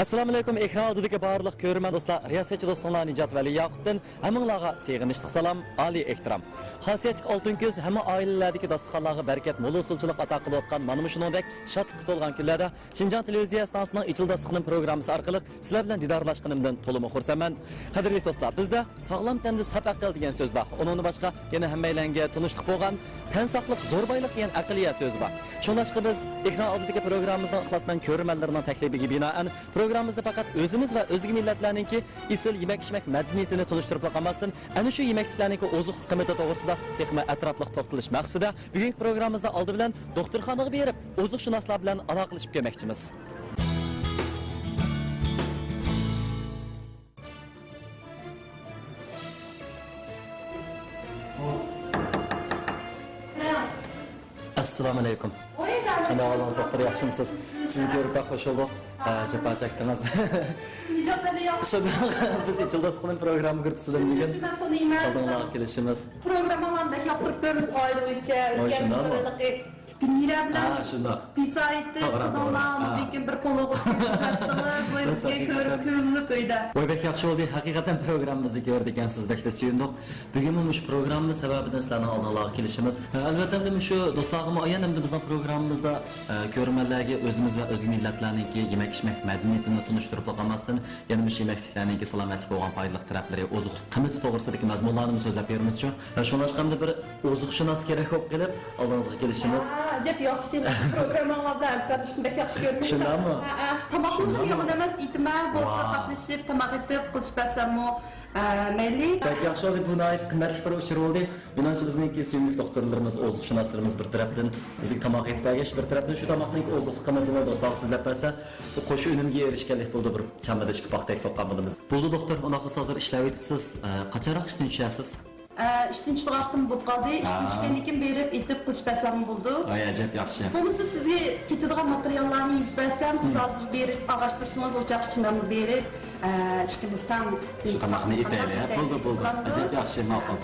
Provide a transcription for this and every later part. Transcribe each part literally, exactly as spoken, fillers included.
ئەسسالامۇئەلەيكۇم، ئېكران ئالدىدىكى بارلىق كۆرۈرمەن دوستلار، رىياسەتچى دوستۇڭلار نىجات ۋە ئەلى ياقۇپتىن ھەممىڭلارغا سېغىنىشلىق سالام، ئالىي ئېھتىرام. خاسىيەتلىك ئالتۇن كۈز ھەممە ئائىلىلەردىكى داستىخانلارغا بەرىكەت، مول ھوسۇلچىلىق ئاتا قىلىۋاتقان مانا مۇشۇنىڭدەك شادلىققا تولغان كۈنلەردە شىنجاڭ تېلېۋىزىيە ئىستانسىسىنىڭ ئېچىل داستىخىنىم پروگراممىسى ئارقىلىق سىلەر بىلەن دىدارلاشقىنىمدىن تولىمۇ خۇرسەنمەن. قەدىرلىك دوستلار، بىزدە ساغلام تەندە ساپ ئەقىل دېگەن سۆز بار. ئۇنىڭدىن باشقا يەنە ھەممەيلەنگە تونۇشلۇق بولغان تەن ساقلىق زور بايلىق دېگەن ئەقلىيە سۆزى بار. شۇڭلاشقا بىز ئېكران ئالدىدىكى پروگراممىمىزنىڭ ئىخلاسمەن كۆرۈرمەنلىرىنىڭ تەكلىپىگە بىنائەن پروگراممىمىزدا پەقەت ئۆزىمىز ۋە ئۆزگە مىللەتلەرنىڭكى ئېسىل يېمەك-ئىچمەك مەدەنىيىتىنى تونۇشتۇرۇپلا قالماستىن، ئەنە شۇ يېمەكلىكلەرنىڭكى ئوزۇقلۇق قىممىتى توغرىسىدا تېخىمۇ ئەتراپلىق توختىلىش مەقسىتىدە، بۈگۈنكى پروگراممىمىزدا ئالدى بىلەن دوختۇرخانىغا بېرىپ، ئوزۇقشۇناسلار بىلەن ئالاقىلىشىپ كۆرمەكچىمىز. ئەسسالامۇئەلەيكۇم. قانداق ئەھۋالىڭىز، دوختۇر، ياخشىمۇسىز؟ سىزنى كۆرۈپ بەك خۇش بولدۇق. ھە، جاپا چەكتىڭىز. نىجات ئەلى ياخشى. شۇنداق، بىز ئېچىل داستىخىنى پروگرامما گۇرۇپپىسىدىن بۈگۈن مەن تونۇيمەن. ئالدىڭلارغا كېلىشىمىز. پروگراممىڭلارنى بەك ياقتۇرۇپ كۆرىمىز، ئائىلە بويىچە. ۋاي، ئۆتكەن شۇنداقمۇ؟ بىرلىقى. گۈلمىرە بىلەن ھە، شۇنداق. بىسايىتى توغرا، توغرا. قىلدىڭلار، ھە. لېكىن بىر پولۇغا سىڭىپ خىزمەت قىلدىڭىز، ۋاي، بىز بىزگە ھەقىقەتەن كۆرۈپ كۆڭۈللۈك ئۆيدە. ۋاي، بەك ياخشى بولدى. ھەقىقەتەن پروگراممىمىزنى كۆرىدىكەنسىز، بەكلا سۆيۈندۇق. بۈگۈنمۇ مۇشۇ پروگراممىمىز سەۋەبىدىن سىلەرنىڭ ئالدىڭلارغا كېلىشىمىز. ھە، ئەلۋەتتە، ئەمدى مۇشۇ دوستلارغىمۇ ئايان، ئەمدى بىزنىڭ پروگراممىمىزدا، ئە، كۆرۈرمەنلەرگە ئۆزىمىز ۋە ئۆزگە مىللەتلەرنىڭكى يېمەك-ئىچمەك مەدەنىيىتىنى تونۇشتۇرۇپلا قالماستىن، يەنە مۇشۇ يېمەكلىكلەرنىڭكى سالامەتلىككە بولغان پايدىلىق تەرەپلىرى، ئوزۇقلۇق قىممىتى توغرىسىدىكى مەزمۇنلارنىمۇ سۆزلەپ بېرىمىزچۇ. ھە، شۇڭلاشقا ئەمدى بىر ئوزۇقشۇناس كېرەك بولۇپ قېلىپ، ئالدىڭىزغا كېلىشىمىز. ھە، ئەجەب ياخشى. پروگرامماڭلار بىلەن ھەمكارلىشىشنى بەك ياخشى كۆردۈم. شۇنداقمۇ؟ ھە، ھە. تاماقنىڭ شۇنداقمۇ؟ يامان ئەمەس، ئېتىمى بولسا ۋاو. قاتنىشىپ، تاماق ئېتىپ قىلىشىپ بەرسەممۇ، ھە، مەيلى. بەك ياخشى بولدى. بۇ ناھايىتى قىممەتلىك بىر ئۇچۇر بولدى. مېنىڭچە، بىزنىڭكى سۆيۈملۈك دوختۇرلىرىمىز، ئوزۇقشۇناسلىرىمىز بىر تەرەپتىن بىزگە تاماق ئېتىپ بەرگەچ، بىر تەرەپتىن شۇ تاماقنىڭكى ئوزۇقلۇق قىممىتىنى دوستلارغا سۆزلەپ بەرسە، بۇ قوش ئۈنۈمگە ئېرىشكەنلىك بولىدۇ، بىر چامىدا ئىككى پاختەك سوققان بولىمىز. بولدى دوختۇر، ئۇنداق بولسا ھازىر ئىشلەۋېتىپسىز. ئە، قاچانراق ئىشتىن چۈشەسىز؟ ئە، ئىشتىن چۈشىدىغان ۋاقتىم بولۇپ قالدى. ئىشتىن ھە. چۈشكەندىن كېيىن بېرىپ ئېتىپ قىلىش بەرسەڭمۇ بولىدۇ. ئاي، ئەجەب ياخشى. بولمىسا سىزگە كېتىدىغان ماتېرىياللارنى يېزىپ بەرسەم، سىز ھازىر بېرىپ ئالغاچ تۇرسىڭىز، ئوچاق ئىچى مەنمۇ بېرىپ، ئە، ئىككىمىز تەڭ شۇ تاماقنى ئېتەيلى، ھە؟ بولدى، بولدى. بولامدۇ؟ ئەجەب ياخشى، ماقۇل.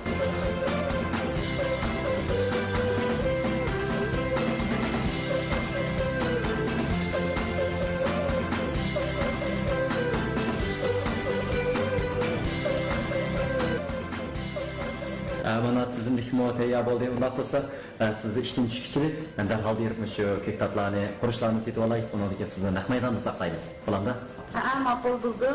ئە، مانا تىزىملىكمۇ تەييار بولدى. ئۇنداق بولسا، ئە، سىزنى ئىشتىن چۈشكىچىلىك مەن دەرھال بېرىپ مۇشۇ كۆكتاتلارنى، خۇرۇچلارنى سېتىۋالاي. ئۇنىڭدىن كېيىن سىزنى نەق مەيداندا ساقلايمىز. بولامدۇ؟ ھەئە، ماقۇل بولىدۇ.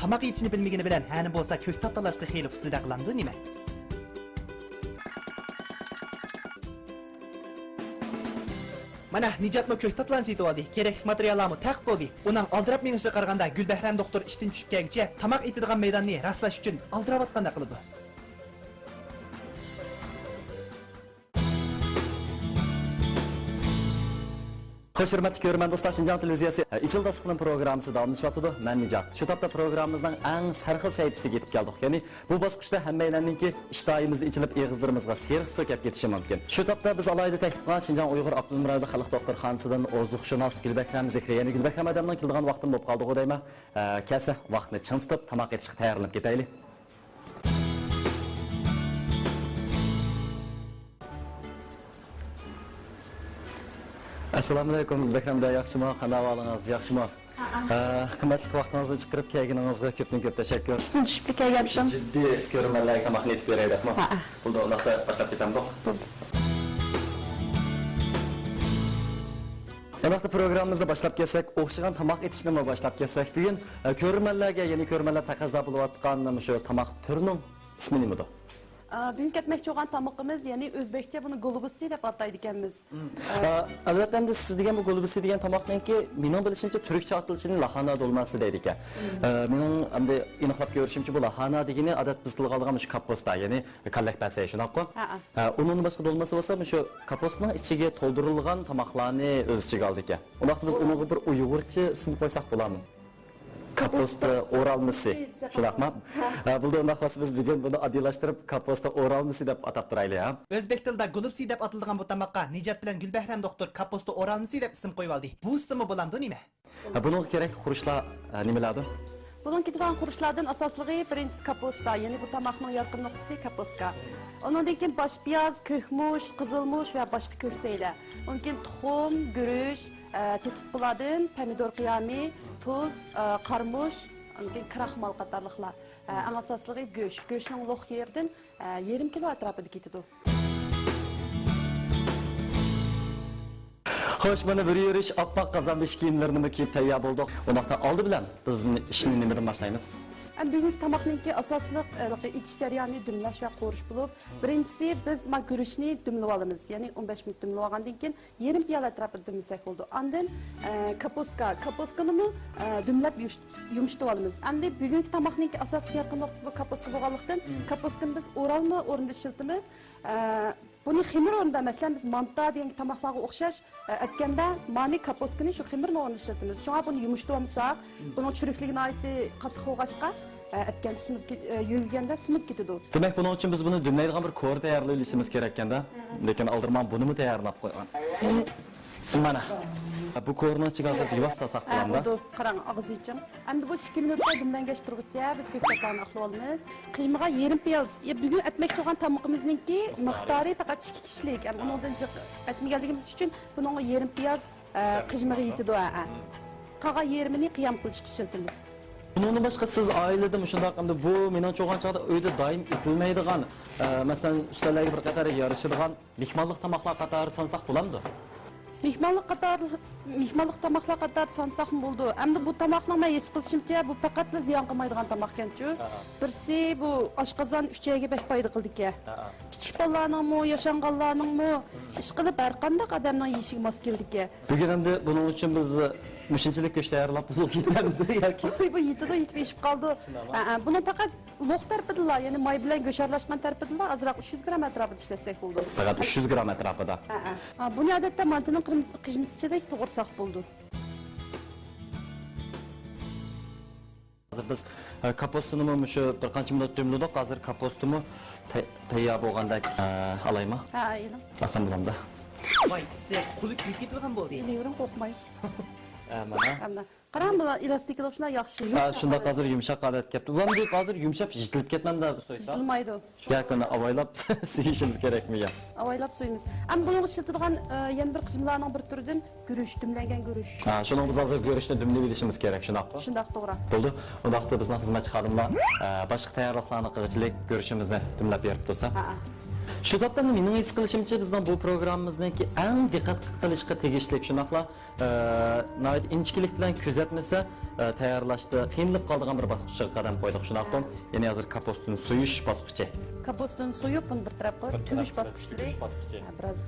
تاماق ئېتىشنى بىلمىگىنى بىلەن ھەنە بولسا كۆكتات تالاشقا خېلى ئۇستىدەك قىلامدۇ نېمە؟ مانا، نىجاتمۇ كۆكتاتلارنى سېتىۋالدى، كېرەكلىك ماتېرىياللارمۇ تەقىپ بولدى. ئۇنىڭ ئالدىراپ مېڭىشىغا قارىغاندا، گۈلبەھرەم دوختۇر ئىشتىن چۈشۈپ كەلگۈچە تاماق ئېتىدىغان مەيداننى راسلاش ئۈچۈن ئالدىراۋاتقاندەك قىلىدۇ. خوش ھۆرمەتلىك كۆرۈرمەن دوستلار، شىنجاڭ تېلېۋىزىيەسى ئېچىل داستىخىنىنىڭ پروگراممىسى داۋاملىشىۋاتىدۇ. مەن نىجات. شۇ تاپتا پروگراممىمىزنىڭ ئەڭ سەرخىل سەھىپىسىگە يېتىپ كەلدۇق. يەنى بۇ باسقۇچتا ھەممەيلەننىڭكى ئىشتىھايىمىز ئېچىلىپ، ئېغىزلىرىمىزغا سېرىق سۇ كەپ كېتىشى مۇمكىن. شۇ تاپتا بىز ئالاھىدە تەكلىپ قىلغان شىنجاڭ ئۇيغۇر ئاپتونوم رايونلۇق خەلق دوختۇرخانىسىدىن ئوزۇقشۇناس گۈلبەھرەم زېھرى، يەنى گۈلبەھرەم ھەدەمنىڭ كېلىدىغان ۋاقتىمۇ بولۇپ قالدىغۇ دەيمەن. ئە، كەلسە ۋاقىتنى چىڭ تۇتۇپ، تاماق ئېتىشقا تەييارلىنىپ كېتەيلى. ئەسسالامۇئەلەيكۇم، بەھرەمدە ياخشىمۇ؟ قانداق ئەھۋالىڭىز؟ ياخشىمۇ؟ ھەئە. ھە، قىممەتلىك ۋاقتىڭىزنى چىقىرىپ كەلگىنىڭىزغا كۆپتىن كۆپ تەشەككۈر. ئىشتىن چۈشۈپلا كەلگەنتىم. جىددىي كۆرۈرمەنلەرگە تاماقنى ئېتىپ بېرەي دەپمۇ؟ ھەئە. بولدى، ئۇنداقتا باشلاپ كېتەمدۇق؟ بولدى. ئۇنداقتا پروگراممىمىزنى باشلاپ كەتسەك، ئوخشىغان تاماق ئېتىشنىمۇ باشلاپ كەتسەك. بۈگۈن، ئە، كۆرۈرمەنلەرگە، يەنى كۆرۈرمەنلەر تەقەززا بولۇۋاتقان مۇشۇ تاماق تۈرىنىڭ ئىسمى نېمىدۇ؟ ئا، بۈگۈن كەتمەكچى بولغان تامىقىمىز، يەنى ئۆزبەكچە بۇنى گولۇبىسى دەپ ئاتايدىكەنمىز. ئا، ئەلۋەتتە، ئەمدى سىز دېگەن بۇ گولۇبىسى دېگەن تاماقنىڭكى، مېنىڭ بىلىشىمچە، تۈركچە ئاتىلىشىنى لاھانا دولماسى دەيدىكەن. ئا، مېنىڭ ئەمدى ئېنىقلاپ كۆرۈشۈمچە، بۇ لاھانا دېگىنى ئادەتتە بىز تىلغا ئالىدىغان مۇشۇ كاپۇستا، يەنى كاللەك پەسەي، شۇنداققۇ؟ ھەئە. ھە، ئۇنىڭدىن باشقا دولمىسى بولسا مۇشۇ كاپۇستىنىڭ ئىچىگە تولدۇرۇلغان تاماقلارنى ئۆز ئىچىگە ئالىدىكەن. ئۇنداقتا بىز ئۇنىڭغا بىر ئۇيغۇرچە ئىسىم قويساق بولارمۇ؟ كاپۇستا ئورالمىسى، شۇنداقمۇ؟ ھە، بولدى، ئۇنداق بولسا بىز بۈگۈن بۇنى ئاددىيلاشتۇرۇپ كاپۇستا ئورالمىسى دەپ ئاتاپ تۇرايلى، ھە؟ ئۆزبەك تىلىدا گولۇبسىي دەپ ئاتىلىدىغان بۇ تاماققا نىجات بىلەن گۈلبەھرەم دوختۇر كاپۇستا ئورالمىسى دەپ ئىسىم قويۇۋالدى. بۇ ئىسىممۇ بولامدۇ نېمە؟ ھە، بۇنىڭغا كېرەكلىك خۇرۇچلار، ئە، نېمىلەردۇ؟ بۇنىڭغا كېتىدىغان خۇرۇچلاردىن ئاساسلىقى بىرىنچىسى كاپۇستا، يەنى بۇ تاماقنىڭ يارقىن نۇقتىسى كاپۇسكا. ئۇنىڭدىن كېيىن باش پىياز، كۆكمۇچ، قىزىلمۇچ ۋە باشقا كۆكسەيلەر. ئۇنىڭدىن كېيىن تۇخۇم، گۈرۈچ، ئە، تېتىتقۇلاردىن پەمىدۇر قىيامى، تۇز، ئە، قارىمۇچ، ئاندىن كېيىن كىراخمال قاتارلىقلار. ئە، ئەڭ ئاساسلىقى گۆش. گۆشنىڭ لوق يېرىدىن، ئە، يېرىم كىلو ئەتراپىدا كېتىدۇ. خوش، مانا بىر يۈرۈش ئاپئاق قازان بېشى كىيىملىرىنىمۇ كىيىپ تەييار بولدۇق. ئۇنداقتا ئالدى بىلەن بىز ئىشنى نېمىدىن باشلايمىز؟ ئە، بۈگۈنكى تاماقنىڭكى ئاساسلىق، ئە، ئېچىش جەريانى دۈملەش ۋە قورۇش بولۇپ، بىرىنچىسى بىز ما گۈرۈچنى دۈملىۋالىمىز. يەنى ئون بەش مىنۇت دۈملىۋالغاندىن كېيىن، يېرىم پىيالە ئەتراپىدا دۈملىسەك بولىدۇ. ئاندىن، ئە، كاپۇسكا، كاپۇسكىنىمۇ، ئە، دۈملەپ يۇش-، يۇمشىتىۋالىمىز. ئەمدى بۈگۈنكى تاماقنىڭكى ئاساسلىق يارقىن نۇقتىسى بۇ كاپۇسكا بولغانلىقتىن، كاپۇسكىنى بىز ئورالما ئورنىدا ئىشلىتىمىز. ئە، بۇنى خېمىر ئورنىدا، مەسىلەن، بىز مانتا دېگەن تاماقلارغا ئوخشاش، ئە، ئەتكەندە مانى كاپۇسكىنى شۇ خېمىرنىڭ ئورنىدا ئىشلىتىمىز. شۇڭا بۇنى يۇمشىتىۋالمىساق، بۇنىڭ چۈرۈكلۈكى ناھايىتى قاتتىق بولغاچقا، ئە، ئەتكەندە سۇنۇپ كېت-، ئە، يۆگىگەندە سۇنۇپ كېتىدۇ. دېمەك، بۇنىڭ ئۈچۈن بىز بۇنى دۈملەيدىغان بىر كورا تەييارلىۋېلىشىمىز كېرەككەندە. لېكىن ئالدىرمان بۇنىمۇ تەييارلاپ قويغان. مانا. بۇ كورىنىڭ ئىچىگە ھازىر پىياز سالساق ھە، بولامدا؟ بولىدۇ. قاراڭ، ئاغزى ئېچىڭ. ئەمدى بۇ ئىككى مىنۇتتا دۈملەنگەچ تۇرغۇچە بىز كۆكتاتلارنى ئاقلىۋالىمىز. قىيمىغا يېرىم پىياز. يا، بۈگۈن ئەتمەكچى بولغان تامىقىمىزنىڭكى مىقدارى پەقەت ئىككى كىشىلىك. ئەمدى ئۇنىڭدىن جىق ئەتمىگەنلىكىمىز ئۈچۈن بۇنىڭغا يېرىم پىياز، ئە، قىيمىغا يېتىدۇ، ھە، ھە. قالغان يېرىمىنى قىيام قىلىشقا ئىشلىتىمىز. بۇنىڭدىن باشقا سىز ئائىلىدە مۇشۇنداق، ئەمدى بۇ مېنىڭچە بولغان چاغدا ئۆيدە دائىم ئېتىلمەيدىغان، ئە، مەسىلەن، ئۈستەللەرگە بىر قەدەر يارىشىدىغان مېھمانلىق تاماقلار قاتارىدا سانىساق بولامدۇ؟ مېھمانلىق قاتارلىق، مېھمانلىق تاماقلار قاتارىدا سانىساقمۇ بولىدۇ. ئەمدى بۇ تاماقنىڭ مەن ھېس قىلىشىمچە، بۇ پەقەتلا زىيان قىلمايدىغان تاماقكەنچۇ. ھە. بىرسى، بۇ ئاشقازان ئۈچەيگە بەك پايدا قىلىدىكەن. ھە. كىچىك بالىلارنىڭمۇ، ياشانغانلارنىڭمۇ، ئىشقىلىپ ھەر قانداق ئادەمنىڭ يېيىشىگە ماس كېلىدىكەن. بۈگۈن ئەمدى بۇنىڭ ئۈچۈن بىز مۇشۇنچىلىك گۆش تەييارلاپتۇق يېتەمدۇ ياكى؟ ۋاي، بۇ يېتىدۇ، يېتىپ ئېشىپ قالىدۇ. شۇنداقمۇ؟ ھە، ھە، بۇنىڭ پەقەت لوق تەرىپىدىلا، يەنى ماي بىلەن گۆش ئارىلاشقان تەرىپىدىلا ئازراق ئۈچ يۈز گرام ئەتراپىدا ئىشلەتسەك بولىدۇ. پەقەت ئۈچ يۈز گرام ئەتراپىدا. ھە، ھە. ھە، بۇنى ئادەتتە مانتىنىڭ قىيم-، قىيمىسى ئىچىدە توغرىساق بولىدۇ. ھازىر بىز، ئە، كاپۇستىنىمۇ مۇشۇ بىر قانچە مىنۇت دۈملىدۇق. ھازىر كاپۇستىمۇ تەي-، تەييار بولغاندەك، ئە، ئالايمۇ؟ ھە، ئېلىڭ. ئالسام بولامدا؟ ۋاي، سىز قۇلۇپ كۆيۈپ كېتىدىغان بولدى. ئېلىۋېرىڭ، قوقماي. ئە، مانا. ئەمدى. قاراڭ، مانا ئېلاستىكىلىق شۇنداق ياخشى، ھە، يۇمشاق شۇنداق ھالەتتە. ھازىر يۇمشاق ھالەتكە كەپتۇ. ئۇلام دەپ ھازىر يۇمشاپ يېتىلىپ كەتمەمدۇ سويسا؟ يېتىلمايدۇ. ياكى ئۇنى ئاۋايلاپ سۆيۈشىمىز كېرەكمۇ يا؟ ئاۋايلاپ سويىمىز. ئەمما بۇنىڭغا ئىشلىتىدىغان، ئە، يەنە بىر قىزمىلارنىڭ بىر تۈرىدىن گۈرۈچ، دۈملەنگەن گۈرۈچ. ھە، شۇنىڭغا بىز ھازىر گۈرۈچنى دۈملىۋېلىشىمىز كېرەك، شۇنداققۇ؟ شۇنداق، توغرا. بولدى. ئۇنداقتا بىزنىڭ خىزمەتچى خادىملار، ئە، باشقا تەييارلىقلارنى قىلغۇچىلىك گۈرۈچىمىزنى دۈملەپ بېرىپ تۇرسا. ھە. شۇ تاپتا مېنىڭ ھېس قىلىشىمچە، بىزنىڭ بۇ پروگراممىمىزنىڭكى ئەڭ دىققەت قىلىشقا تېگىشلىك، شۇنداقلا ئە، ناھايىتى ئىنچىكىلىك بىلەن كۆزەتمىسە، ئە، تەييارلاشتا قىينىلىپ قالىدىغان بىر باسقۇچقا قەدەم قويدۇق، شۇنداقتۇ؟ يەنى ھازىر كاپۇستىنى سويۇش باسقۇچى. كاپۇستىنى سويۇپ، بۇنى بىر تەرەپ قىلىپ، بىر تۈگۈش تەرەپ قىلىپ، باسقۇچلىرى. تۈگۈش باسقۇچى. ھە، بىراز.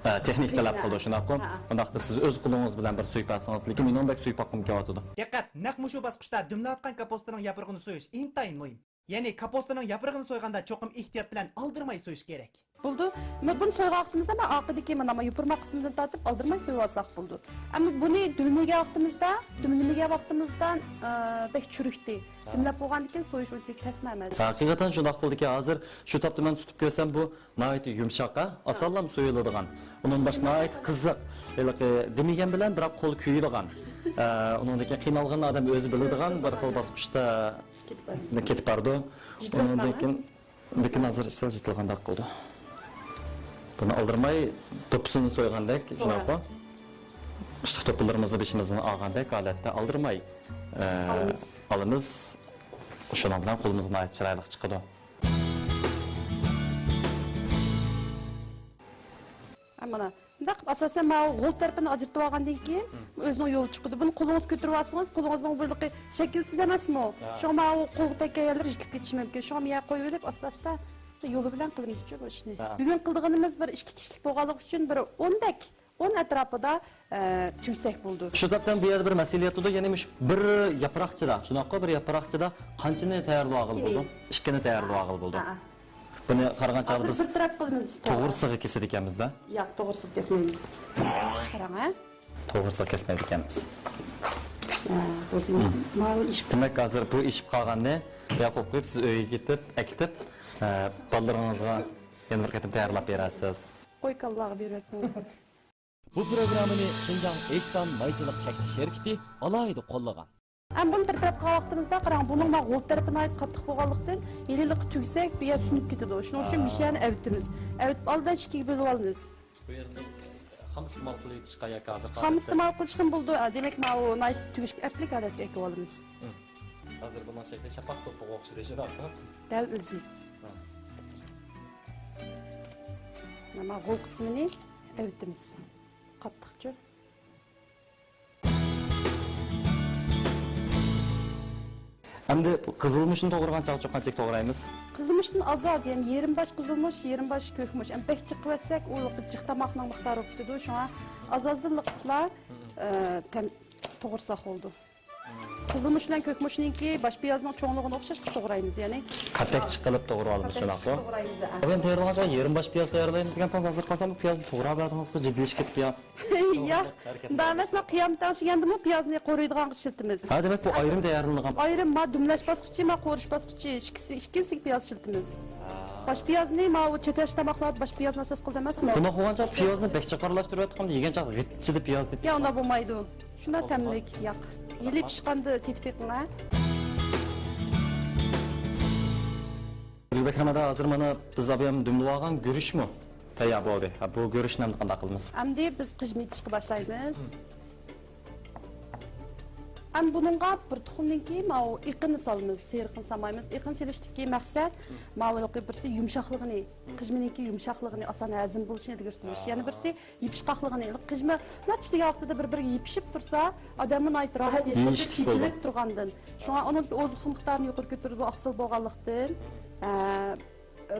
ھە، تېخنىك تەلەپ قىلىدۇ، شۇنداققۇ؟ ھە. ئۇنداقتا سىز ئۆز قولىڭىز بىلەن بىر سويۇپ بەرسىڭىز، لېكىن مېنىڭ بەك سويۇپ باققۇم كېلىۋاتىدۇ. دىققەت! نەق مۇشۇ باسقۇچتا دۈملەۋاتقان كاپۇستىنىڭ ياپرىقىنى سويۇش ئىنتايىن مۇھىم. يەنى كاپۇستىنىڭ ياپرىقىنى سويغاندا چوقۇم ئېھتىيات بىلەن ئالدىرىماي سويۇش كېرەك. بولىدۇ. مانا بۇنى سويغان ۋاقتىمىزدا مانا ئارقىدىكى مانا يوپۇرماق قىسمىدىن تارتىپ ئالدىرىماي سويۇۋالساق بولىدۇ. ئەمما بۇنى دۈملىگەن ۋاقتىمىزدا، دۈملىمىگەن ۋاقتىمىزدا، ئە، بەك چۈرۈكتى. دۈملەپ بولغاندىن كېيىن سويۇش ئۇنچىلىك تەسمە ئەمەس. ھەقىقەتەن شۇنداق بولدىكەن. ھازىر شۇ تاپتا مەن تۇتۇپ كۆرسەم، بۇ ناھايىتى يۇمشاق، ھە؟ ئاسانلا سويۇلىدىغان. ئۇنىڭدىن باشقا ناھايىتى قىزىق. ھېلىقى دېمىگەن بىلەن بىراق قول كۆيىدىغان. ئە، ئۇنىڭدىن كېيىن قىينالغىنىنى ئادەم ئۆزى بىلىدىغان بىر خىل باسقۇچتا كېتىپ بارىدۇ. كېتىپ بارىدۇ. ئۇنىڭدىن كېيىن، لېكىن ھازىر سەل يېتىلغاندەك قىلىدۇ. بۇنى ئالدىرماي دوپپىسىنى سويغاندەك، شۇنداققۇ؟ قىشلىق دوپپىلىرىمىزنى بېشىمىزدىن ئالغاندەك ھالەتتە ئالدىرماي، ئە، ئالىمىز. ئالىمىز. شۇنىڭ بىلەن قولىمىز ناھايىتى چىرايلىق چىقىدۇ. ھە، مانا. مۇنداق قىلىپ، ئاساسەن، ماۋۇ غول تەرىپىنى ئاجرىتىپ ئالغاندىن كېيىن، ئۆزىنىڭ يولى چىقىدۇ. بۇنى قولىڭىز كۆتۈرۈپ ئالسىڭىز، قولىڭىزنىڭ بۇيرۇقى شەكىلسىز ئەمەسمۇ؟ ھە. شۇڭا ماۋۇ قولغا تەگكەن يەرلىرى يېتىلىپ كېتىشى مۇمكىن. شۇڭا مۇيەرگە قويۇۋېلىپ، ئاستا-ئاستا يولى بىلەن قىلىمىزچۇ بۇ ئىشنى. ھە. بۈگۈن قىلىدىغىنىمىز بىر ئىككى كىشىلىك بولغانلىقى ئۈچۈن بىر ئوندەك، ئون ئەتراپىدا، ئە، تۈگسەك بولىدۇ. شۇ تاپتا بۇ يەردە بىر مەسىلە ياتىدۇ، يەنى مۇشۇ بىر ياپراقچىدا، شۇنداققۇ، بىر ياپراقچىدا قانچىنى تەييارلىۋالغىلى بولىدۇ؟ ئىككىنى. ئىككىنى تەييارلىۋالغىلى بولىدۇ. ھە. بۇنى قارىغان چاغدا ھازىر بىز بىر تەرەپ قىلىمىز. توغرىسىغا كېسىدىكەنمىز-دە. ياق، توغرىسىغا كەسمەيمىز. قاراڭ، ھە؟ توغرىسىغا كەسمەيدىكەنمىز. ھە، بولدى. مم. ماۋۇ ئىش. دېمەك، ھازىر بۇ ئىشىپ قالغاننى ياقۇپ قويۇپ، سىز ئۆيگە كېتىپ، ئەكېتىپ، ئە، بالىلىرىڭىزغا يەنە بىر قېتىم تەييارلاپ بېرەسىز. قويكانلارغا بېرىۋەتسىڭىز. بۇ پروگراممىنى شىنجاڭ ئېھسان مايچىلىق چەكلىك شىركىتى ئالاھىدە قوللىغان. ئەمما بۇنى بىر تەرەپ قىلغان ۋاقتىمىزدا، قاراڭ، بۇنىڭ ما غول تەرىپى ناھايىتى قاتتىق بولغانلىقتىن، ھېلىلىقى تۈگسەك، بۇ يەر سۇنۇپ كېتىدۇ. شۇنىڭ ئۈچۈن ھا. مىشەنى ئەۋېتىمىز. ئەۋېتىپ ئالدىن ئىككىگە بۆلۈۋالىمىز. بۇ يەرنى خام ئىستېمال قىلىۋېتىشقا ياكى ھازىر خام ئىستېمال قىلىشقىمۇ بولىدۇ. ئە، دېمەك، ماۋۇ ناھايىتى تۈگۈشكە ئەپلىك ھالەتكە ئەكىۋالىمىز. ھازىر بۇنىڭ شەكلى شاپاق توپىغا ئوخشىدى، شۇنداقمۇ؟ دەل ئۆزى. ھە. مانا غول قىسمىنى ئەۋېتىمىز. قاتتىقچۇ. ئەمدى قىزىلمۇچنى توغرىغان چاغدا قانچىلىك توغرايمىز؟ قىزىلمۇچتىن ئاز-ئاز، يەنى يېرىم باش قىزىلمۇچ، يېرىم باش كۆكمۇچ. ئەمما بەك جىق قىلىۋەتسەك، ئۇ جىق تاماقنىڭ مىقدارى بولۇپ كېتىدۇ. شۇڭا ئاز-ئازلىقلا، ئە، تەم توغرىساق بولىدۇ. قىزىلمۇچ بىلەن كۆكمۇچنىڭكى باش پىيازنىڭ چوڭلۇقىنى ئوخشاش قىلىپ توغرايمىز، يەنى. قاتتىق چىقىلىپ توغرىۋالىمىز، شۇنداقمۇ؟ توغرايمىز، ھە. ئۇ يەنە تېرىلغان چاغدا يېرىم باش پىياز تەييارلايمىز دېگەن تاڭ ھازىر قالسام، بۇ پىيازنى توغراپ بەردىڭىزغۇ، جىددىيلىشىپ كېتىپ يا. ياق، مۇنداق ئەمەس، ما قىيام تەڭشىگەندىمۇ پىيازنى قورۇيدىغانغا ئىشلىتىمىز. ھە، دېمەك، بۇ ئايرىم تەييارلىنىدىغان. ئايرىم، ما دۈملەش باسقۇچى، ما قورۇش باسقۇچى، ئىككىسى، ئىككىسىگە پىياز ئىشلىتىمىز. ھە. باش پىيازنى، ما ئۇ چېتەش تاماقلاردا باش پىيازنى ئاساس قىلىدۇ ئەمەسمۇ؟ بۇنداق بولغان چاغدا پىيازنى بەك چىقارلاشتۇرۇۋاتقاندا يېگەن چاغدا غىچچىدە پىياز دېيىپ. ياق، ئۇنداق بولمايدۇ. شۇنداق تەملىك، ياق. ھېلى پىشقاندا تېتىپ بېقىڭ، ھە. گۈلبەكرەم ئادا، ھازىر مانا بىز ئابايام دۈملىۋالغان گۈرۈچمۇ تەييار بولدى. ھە، بۇ گۈرۈچنى ئەمدى قانداق قىلىمىز؟ ئەمدى بىز قىژما ئېتىشقا باشلايمىز. ئەمدى بۇنىڭغا بىر تۇخۇمنىڭكى ماۋۇ ئېقىنى سالىمىز، سېرىقىنى سالمايمىز. ئېقىن سېلىشتىكى مەقسەت، ماۋۇ ھېلىقى بىرسى يۇمشاقلىقىنى، قىژمىنىڭكى يۇمشاقلىقىنى، ئاسان ھەزىم بولۇشىنى ئىلگىرى سۈرۈش. يەنە بىرسى يېپىشقاقلىقىنى، قىژما ناچچىدىكى ۋاقتىدا بىر-بىرىگە يېپىشىپ تۇرسا، ئادەممۇ ناھايىتى راھەت ھېس قىلىدۇ، چېچىلىپ تۇرغاندىن. شۇڭا ئۇنىڭ ئوزۇقلۇق مىقدارىنى يۇقىرى كۆتۈرىدۇ، ئاقسىل بولغانلىقتىن. ئە،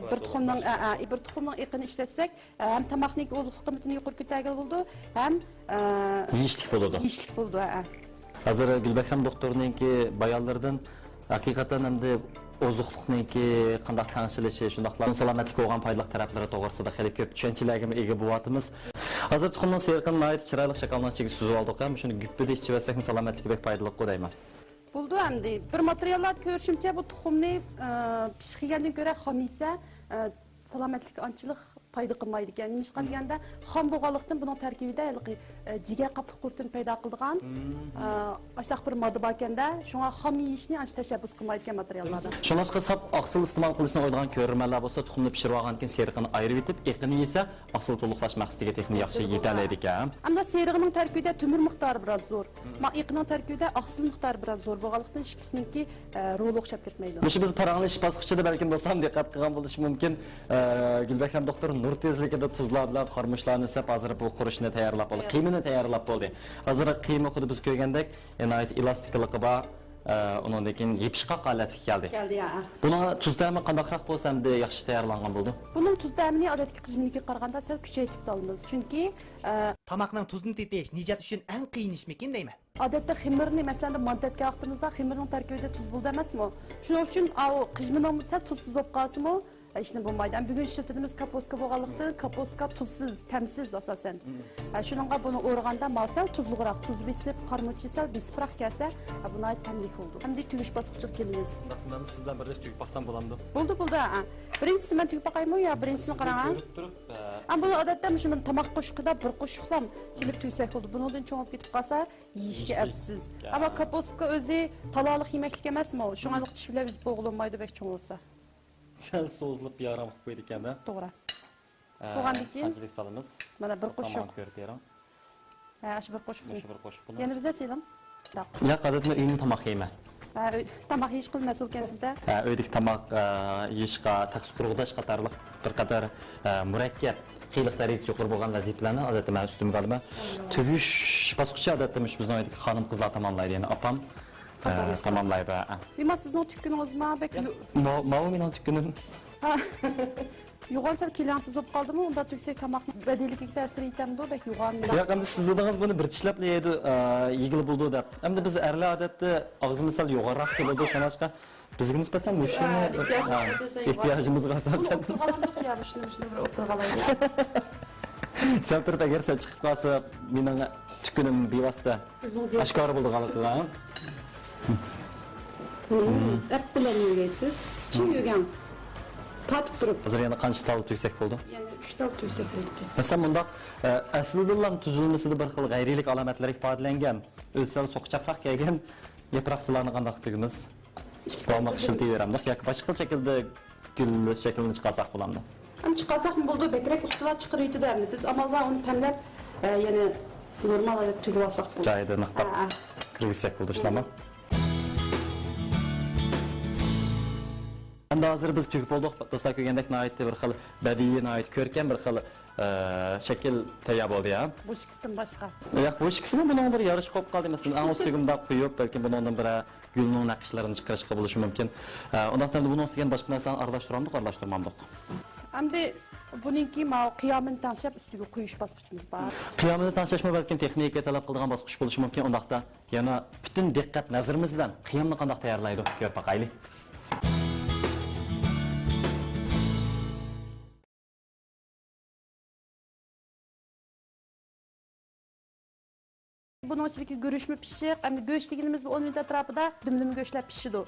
بىر تۇخۇمنىڭ، ئە، ئە، بىر تۇخۇمنىڭ ئېقىنى ئىشلەتسەك، ئە، ھەم تاماقنىڭكى ئوزۇقلۇق قىممىتىنى يۇقىرى كۆتەرگىلى بولىدۇ، ھەم، ئە، يېيىشلىك بولىدۇ. يېيىشلىك بولىدۇ، ئە. ھازىر گۈلبەكرەم دوختۇرنىڭكى بايانلىرىدىن ھەقىقەتەن ئەمدى ئوزۇقلۇقنىڭكى قانداق تەڭشىلىشى، شۇنداقلا سالامەتلىككە بولغان پايدىلىق تەرەپلىرى توغرىسىدا خېلى كۆپ چۈشەنچىلەرگىمۇ ئىگە بولۇۋاتىمىز. ھازىر تۇخۇمنىڭ سېرىقىنى ناھايىتى چىرايلىق شاكالنىڭ ئىچىگە سۈزۈۋالدۇق ھەم شۇنى گۈپپىدە ئىچىۋەتسەكمۇ سالامەتلىككە بەك پايدىلىققۇ دەيمەن. بولىدۇ ئەمدى. بىر ماتېرىياللاردا كۆرۈشۈمچە، بۇ تۇخۇمنى، ئە، پىشىق يېگەندىن كۆرە خام يېسە، ئە، سالامەتلىككە ئانچىلىق پايدا قىلمايدىكەن. نېمىشقا دېگەندە، خام بولغانلىقتىن بۇنىڭ تەركىبىدە ھېلىقى، ئە، جىگەر قاپلىق قۇرتىنى پەيدا قىلىدىغان، ئە، ئاشۇنداق بىر ماددا باركەندە، شۇڭا خام يېيىشنى ئانچە تەشەببۇس قىلمايدىكەن ماتېرىياللاردا. شۇڭلاشقا ساپ ئاقسىل ئىستېمال قىلىشنى ئويلىغان كۆرۈرمەنلەر بولسا، تۇخۇمنى پىشۇرۇۋالغاندىن كېيىن سېرىقىنى ئايرىۋېتىپ، ئېقىنى يېسە، ئاقسىل تولۇقلاش مەقسىتىگە تېخىمۇ ياخشى يېتەلەيدىكەن. ئەمدى سېرىقنىڭ تەركىبىدە تۆمۈر مىقدارى بىراز زور. ما ئېقىننىڭ تەركىبىدە ئاقسىل مىقدارى بىراز زور بولغانلىقتىن، ئىككىسىنىڭكى، ئە، رولى ئوخشاپ كەتمەيدۇ. مۇشۇ بىز پاراڭلىشىش باسقۇچىدا بەلكىم دوستلارمۇ دىققەت قىلغان بولۇشى مۇمكىن. ئە، گۈلبەكرەم دوختۇر نۇر تېزلىكىدە تۇزلار بىلەن خارمۇچلارنى سېپ، ھازىر بۇ خۇرۇچنى تەييارلاپ بولدى. قىيمىنى تەييارلاپ بولدى. ھازىر قىيما خۇددى بىز كۆرگەندەك، ئە، ناھايىتى ئېلاستىكىلىقى بار. ئە، ئۇنىڭدىن كېيىن يېپىشقاق ھالەتكە كەلدى. كەلدى، ھە. بۇنىڭ تۇز تەمى قانداقراق بولسا ئەمدى ياخشى تەييارلانغان بولىدۇ؟ بۇنىڭ تۇز تەمىنى ئادەتتىكى قىژمىنىڭكىگە قارىغاندا سەل كۈچەيتىپ سالىمىز. چۈنكى، ئە، تاماقنىڭ تۇزىنى تېتىش نىجات ئۈچۈن ئەڭ قىيىن ئىشمىكىن دەيمەن. ئادەتتە خېمىرنى، مەسىلەن، مانتا ئەتكەن ۋاقتىمىزدا خېمىرنىڭ تەركىبىدە تۇز بولىدۇ ئەمەسمۇ؟ شۇنىڭ ئۈچۈن ئاۋۇ قىژمىنىڭ سەل تۇزسىز بولۇپ قالسىمۇ، ھېچنېمە بولمايدۇ. ئەمما بۈگۈن ئىشلىتىدىمىز كاپۇسكا بولغانلىقتىن، كاپۇسكا تۇزسىز، تەمسىز ئاساسەن. ھە، شۇنىڭغا بۇنى ئورىغاندا ماۋۇ سەل تۇزلۇقراق، تۇز بېسىپ، قارمۇچى سەل بېسىپراق كەلسە، ھە، بۇ ناھايىتى تەملىك بولىدۇ. ئەمدى تۈگۈش باسقۇچىغا كېلىمىز. شۇنداق، مەن سىز بىلەن بىرلىكتە تۈگۈپ باقسام بولامدۇ؟ بولدى، بولدى، ھە. بىرىنچىسى مەن تۈگۈپ باقايمۇ يا بىرىنچىسىنى قاراڭ، ھە؟ كۆرۈپ تۇرۇپ، ھە. ئەمما بۇنى ئادەتتە مۇشۇ تاماق قوشۇقىدا بىر قوشۇقلام سېلىپ تۈگسەك بولىدۇ. بۇنىڭدىن چوڭىيىپ كېتىپ قالسا، يېيىشكە ئەپسىز. ئەمما كاپۇسكا ئۆزى تالالىق يېمەكلىك ئەمەسمۇ؟ شۇڭا چىش بىلەن ئۈزۈپ بولغىلى بولمايدۇ، بەك چوڭ بولسا. سەل سوزۇلۇپ يارام قىلىپ قويىدىكەن-دە. توغرا. ئە، بولغاندىن كېيىن قانچىلىك سالىمىز؟ مانا بىر قوشۇق. تاماقنى كۆرۈپ بېرىڭ. ھە، ئاشۇ بىر قوشۇقنى. مۇشۇ بىر قوشۇقنى. يەنە بىزگە سېلىڭ. ياق، ئادەتتە ئۆيدە تاماق يەيمەن. ھە، ئۆي-، تاماق يېيىش قىل مەسئۇلكەن سىزدە. ھە، ئۆيدىكى تاماق، ئە، يېيىشقا، تەخسە قۇرغۇداش قاتارلىق بىر قاتار، ئە، مۇرەككەپ، قىيىنلىق دەرىجىسى يۇقىرى بولغان ۋەزىپىلەرنى ئادەتتە مەن ئۈستۈمگە ئالىمەن. تۈگۈش باسقۇچى ئادەتتە مۇشۇ بىزنىڭ ئۆيدىكى خانىم-قىزلار تاماملايدۇ، يەنى ئاپام، ئە، تاماملايدۇ، ھە. بىمار سىزنىڭ تۈگكىنىڭىزما بەك يۇ-، ماۋۇ، ماۋۇ مېنىڭ تۈگكىنىم. ھا. يوغان سەل كېلەڭسىز بولۇپ قالدىمۇ؟ ئۇنداق تۈگسەك تاماقنىڭ بەدىلىكىگە تەسىر يېتەمدۇ؟ بەك يوغان. ياق، ئەمدى سىز دېدىڭىز بۇنى بىر چىشلەپلا يەيدۇ، ئە، يېگىلى بولىدۇ دەپ. ئەمدى بىز ئەرلەر ئادەتتە ئاغزىمىز سەل يوغانراق كېلىدۇ، شۇڭلاشقا بىزگە نىسبەتەن مۇشۇنى، ھە، ئېھتىياج ھە، ئاساسەن ئېھتىياجىمىزغا ئاساسەن. بۇنى ئولتۇرغانلىق يا، مۇشۇنى، مۇشۇنى بىر ئولتۇرغانلىق. سەل تۇرۇپ، ئەگەر سەل چىقىپ قالسا، مېنىڭ تۈكۈنۈم بىۋاسىتە ئاشكارا بولىدىغانلىقىغا. ئەپ بىلەن يۆگەيسىز. چىڭ يۆگەڭ. تارتىپ تۇرۇپ. ھازىر يەنە قانچە تال تۈگسەك بولىدۇ؟ يەنە ئۈچ تال تۈگسەك بولىدىكەن. مەسىلەن، مۇنداق، ئە، ئەسلىدىنلا تۈزۈلمىسىدە بىر خىل غەيرىيلىك ئالامەتلىرى ئىپادىلەنگەن. ئۆزى سەل سوقىچاقراق كەلگەن ياپراقچىلارنى قانداق تۈگىمىز؟ داۋاملىق ئىشلىتىۋېرەمدۇق ياكى باشقا خىل شەكىلدە گۈل شەكلىنى چىقارساقمۇ بولامدۇ؟ ئەمدى چىقارساقمۇ بولىدۇ، بەكرەك ئۇستىلار چىقىرىۋېتىدۇ ئەمدى. بىز ئامال بار ئۇنى تەملەپ، ئە، يەنە نورمال ھالەتتە تۈگۈپ ئالساق بولىدۇ. جايىدا نىقتاپ ھە، ھە. كىرگۈزسەك بولىدۇ، شۇنداقمۇ؟ ئەمدى ھازىر بىز تۈگۈپ بولدۇق. دوستلار كۆرگەندەك ناھايىتى بىر خىل بەدىئىي، ناھايىتى كۆركەم بىر خىل، ئە، شەكىل تەييار بولدى، يا؟ بۇ ئىككىسىدىن باشقا. ياق، بۇ ئىككىسىمۇ بۇنىڭ بىر يارىشى قوپۇپ قالدى. مەسىلەن، ئەڭ ئۈستىگە مۇنداق قويۇپ، بەلكىم بۇنىڭدىن بىرەر گۈلنىڭ نەقىشلىرىنى چىقىرىشقا بولۇشى مۇمكىن. ئە، ئۇنداقتا ئەمدى بۇنىڭ ئۈستىگە باشقا نەرسىلەرنى ئارىلاشتۇرامدۇق، ئارىلاشتۇرمامدۇق؟ ئەمدى بۇنىڭكى ماۋۇ قىيامىنى تەڭشەپ ئۈستىگە قويۇش باسقۇچىمىز بار. قىيامىنى تەڭشەشمۇ بەلكىم تېخنىكا تەلەپ قىلىدىغان باسقۇچ بولۇشى مۇمكىن. ئۇنداقتا يەنە پۈتۈن دىققەت نەزىرىمىز بىلەن قىيامنى قانداق تەييارلايدۇ، كۆرۈپ باقايلى. بۇنىڭ ئىچىدىكى گۈرۈچمۇ پىششىق، ئەمدى گۆش دېگىنىمىز بۇ ئون مىنۇت ئەتراپىدا دۈملىمە گۆشلەر پىشىدۇ.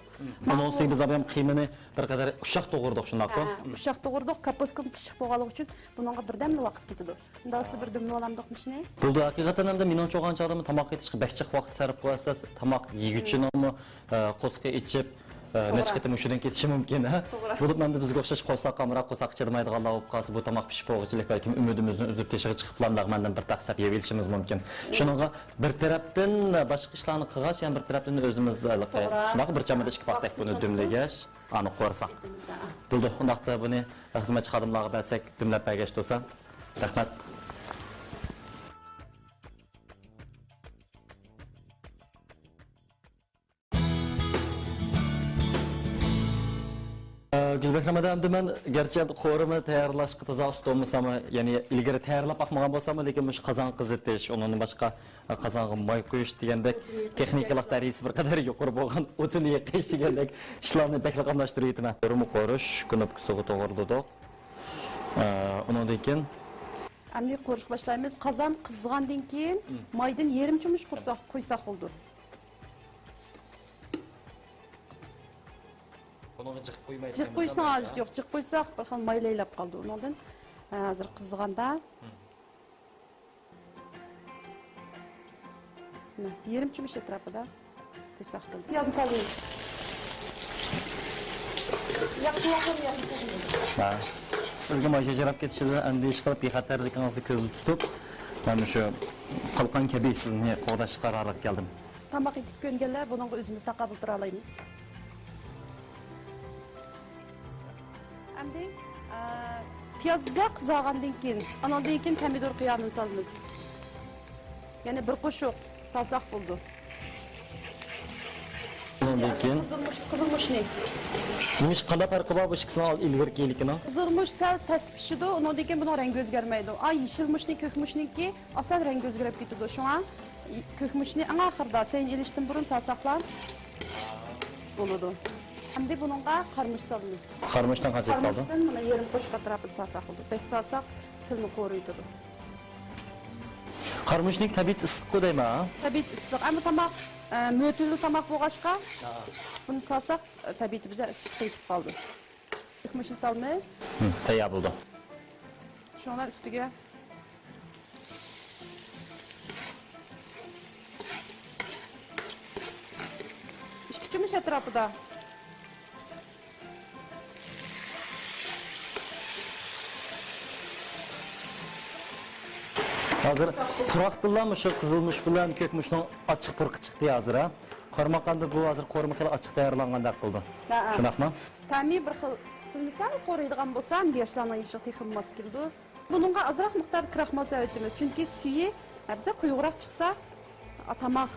بۇنىڭ ئۈستىگە بىز ئابايام قىيمىنى بىر قەدەر ئۇششاق توغرىدۇق، شۇنداققۇ؟ ھە، ئۇششاق توغرىدۇق، كاپۇسكىمۇ پىششىق بولغانلىقى ئۈچۈن بۇنىڭغا بىردەملا ۋاقىت كېتىدۇ. ئۇنداقسا بىر دۈملىۋالامدۇق مۇشۇنى؟ بولدى، ھەقىقەتەن ئەمدى مېنىڭچە ئوخشىغان چاغدا تاماق ئېتىشقا بەك جىق ۋاقىت سەرپ قىلىۋەتسە، تاماق يېگۈچىنىڭمۇ، ئە، قورسىقى ئېچىپ، ئە، توغرا. نەچچە قېتىم ھوشىدىن كېتىشى مۇمكىن، ھە؟ توغرا. بولۇپمۇ ئەمدى بىزگە ئوخشاش قورساققا ئامراق، قورساققا چىدىمايدىغانلار بولۇپ قالسا، بۇ تاماق پىشىپ بولغۇچىلىك بەلكىم ئۈمىدىمىزنى ئۈزۈپ تېشىغا چىقىپلا لەغمەندىن بىر تەخسە يەپ يېۋېلىشىمىز مۇمكىن. شۇنىڭغا بىر تەرەپتىن باشقا ئىشلارنى قىلغاچ، يەنە بىر تەرەپتىن ئۆزىمىز ھېلىقى توغرا. شۇنداق بىر چامىدا ئىككى پاختەك بۇنى دۈملىگەچ، ئانى قورساق. بولدى، ئۇنداقتا بۇنى خىزمەتچى خادىملارغا بەرسەك، دۈملەپ بەرگەچ تۇرسا. رەھمەت. گۈلبەھرەم ھەدە، ئەمدى مەن گەرچە قورۇما تەييارلاشقا تازا ئۇستا بولمىساممۇ، يەنى ئىلگىرى تەييارلاپ باقمىغان بولساممۇ، لېكىن مۇشۇ قازان قىزىتىش، ئۇنىڭدىن باشقا قازانغا ماي قۇيۇش دېگەندەك تېخنىكىلىق دەرىجىسى بىر قەدەر يۇقىرى بولغان، ئوتۇن يېقىش دېگەندەك ئىشلارنى بەكلا قاملاشتۇرۇۋېتىمەن. قورۇما قورۇش كۇنۇپكىسىغا توغرىلىدۇق. ئۇنىڭدىن كېيىن ئەمدى قورۇشقا باشلايمىز. قازان قىزىغاندىن كېيىن مايدىن يېرىم چومۇچ قۇرساق، قۇيساق بولىدۇ. بۇنىڭغا جىق قۇيماي جىق قۇيۇشنىڭ ھاجىتى يوق. جىق قۇيساق، بىر خىل مايلايلاپ قالىدۇ. ئۇنىڭدىن، ھە، ھازىر قىزىغاندا. مم. مانا، يېرىم چومۇچ ئەتراپىدا قۇيساق بولىدۇ. پىيازنى سالدىم. ياقتى، ياقتى، ياقتى. ھە. سىزگە ماي شاجىراپ كېتىشىدىن ئەندىشە قىلىپ، بىخەتەرلىكىڭىزنى كۆزدە تۇتۇپ، مەن مۇشۇ قالقان كەبى سىزنى قوغداشقا قارارغا كەلدىم. تاماق ئېتىپ كۆنگەنلەر بۇنىڭغا ئۆزىمىز تاقابىل تۇرالايمىز. ئەمدى، ئە، پىياز بىزە قىزارغاندىن كېيىن، ئانىڭدىن كېيىن پەمىدۇر قىيامىنى سالىمىز. يەنە بىر قوشۇق سالساق بولىدۇ. ئۇنىڭدىن كېيىن قىزىلمۇچ، قىزىلمۇچنى. نېمىش، قانداق پەرقى بار بۇ ئىككىسىنىڭ ئىلگىرىكى ھېلىكىنىڭ؟ قىزىلمۇچ سەل تەس پىشىدۇ، ئۇنىڭدىن كېيىن بۇنىڭ رەڭگى ئۆزگەرمەيدۇ. ئا، يېشىلمۇچنى، كۆكمۇچنىڭكى ئاسان رەڭگى ئۆزگىرىپ كېتىدۇ. شۇڭا كۆكمۇچنى ئەڭ ئاخىرىدا، سەينى ئېلىشتىن بۇرۇن سالساقلا بولىدۇ. ئەمدى بۇنىڭغا قارىمۇچ سالىمىز. قارىمۇچتىن قانچىلىك سالدىڭ؟ قارىمۇچتىن مانا يېرىم قوشۇق ئەتراپىدا سالساق بولىدۇ. بەك سالساق تىلنى قورۇيدۇ. قارىمۇچنىڭ تەبىئىتى ئىسسىققۇ دەيمەن، ھە؟ تەبىئىتى ئىسسىق. ئەمما تاماق، ئە، مۆتىلى تاماق بولغاچقا، ھە، بۇنى سالساق، ئە، تەبىئىتى بىزدە ئىسسىق قېتىپ قالىدۇ. كۆكمۇچنى سالىمىز. ھە، تەييار بولدى. شۇڭلار ئۈستىگە ئىككى چومۇچ ئەتراپىدا. ھازىر پۇراقتىنلا مۇشۇ قىزىلمۇچ بىلەن كۆكمۇچنىڭ ئاچچىق پۇرىقى چىقتى ھازىر، ھە. قارىماققاندا بۇ ھازىر قورۇما خېلى ئاچچىق تەييارلانغاندەك قىلدى. ھە، ھە. شۇنداقمۇ؟ تەمى بىر خىل، تىلنى سەل قورۇيدىغان بولسا، ئەمدى ياشلارنىڭ يېشىغا تېخىمۇ ماس كېلىدۇ. بۇنىڭغا ئازراق مىقداردا كراخمال سېلىۋېتىمىز، چۈنكى سۈيى، ھە، بىزدە قويۇقراق چىقسا، ئا، تاماق